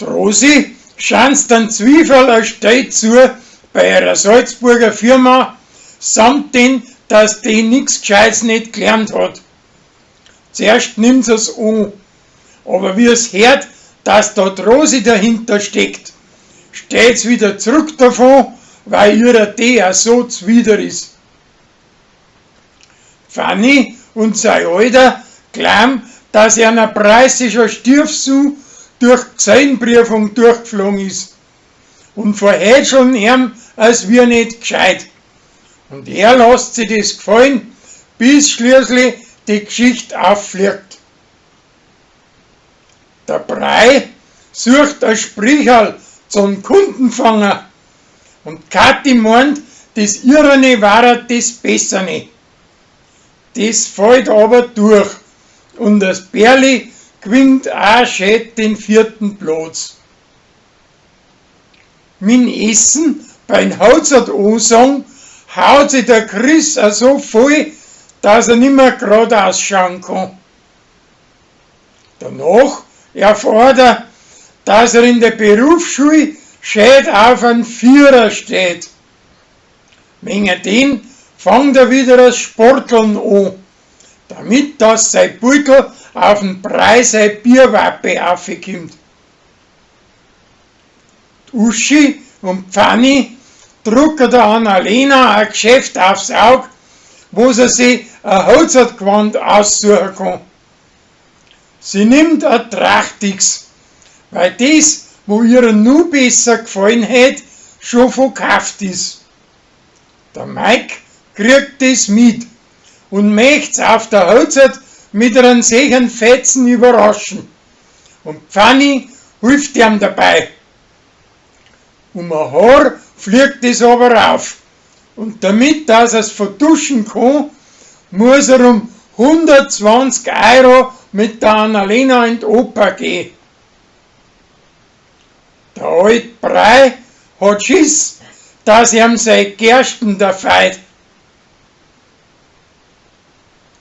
D'Rosi schanzt an Zwieferl a Stell zu bei ihrer Salzburger Firma, samt den, dass die nix Gscheits net gelernt hat. Zuerst nimmt sie's an, aber wie es hört, dass da d'Rosi dahinter steckt, steht's wieder zurück davon, weil ihrer die auch so zwider ist. Fanny und sein Alter glauben, dass er ein preußischer Stiefsohn durch Gesellenprüfung durchgeflogen ist und verhätscheln ihm, als wir nicht gescheit. Und er lässt sich das gefallen, bis schließlich die Geschichte auffliegt. Der Brei sucht ein Spricherl zum Kundenfanger und Kathi meint, das Ihrene war das Bessere. Das fällt aber durch und das Bärli gewinnt auch schön den vierten Platz. Min Essen beim Hozat ansagen, haut sich der Chris auch so voll, dass er nimmer grad ausschauen kann. Danach erfährt er, dass er in der Berufsschule schön auf einen Vierer steht. Wegen den fängt er wieder das Sporteln an, damit das sein Beutel auf den Preis sein Bierwappe aufkommt. Uschi und Pfanni drucken der Annalena ein Geschäft aufs Auge, wo sie sich ein Hochzeitgewand aussuchen kann. Sie nimmt ein trachtiges, weil das, wo ihr nu besser gefallen hätt, schon verkauft ist. Der Mike kriegt das mit und möcht's auf der Hochzeit mit einem sicheren Fetzen überraschen. Und Pfanni hilft ihm dabei. Um ein Haar fliegt es aber auf. Und damit, dass er's vertuschen kann, muss er um 120 Euro mit der Annalena in die Oper gehen. Der alte Brei hat Schiss, dass ihm sein Gersten da feit.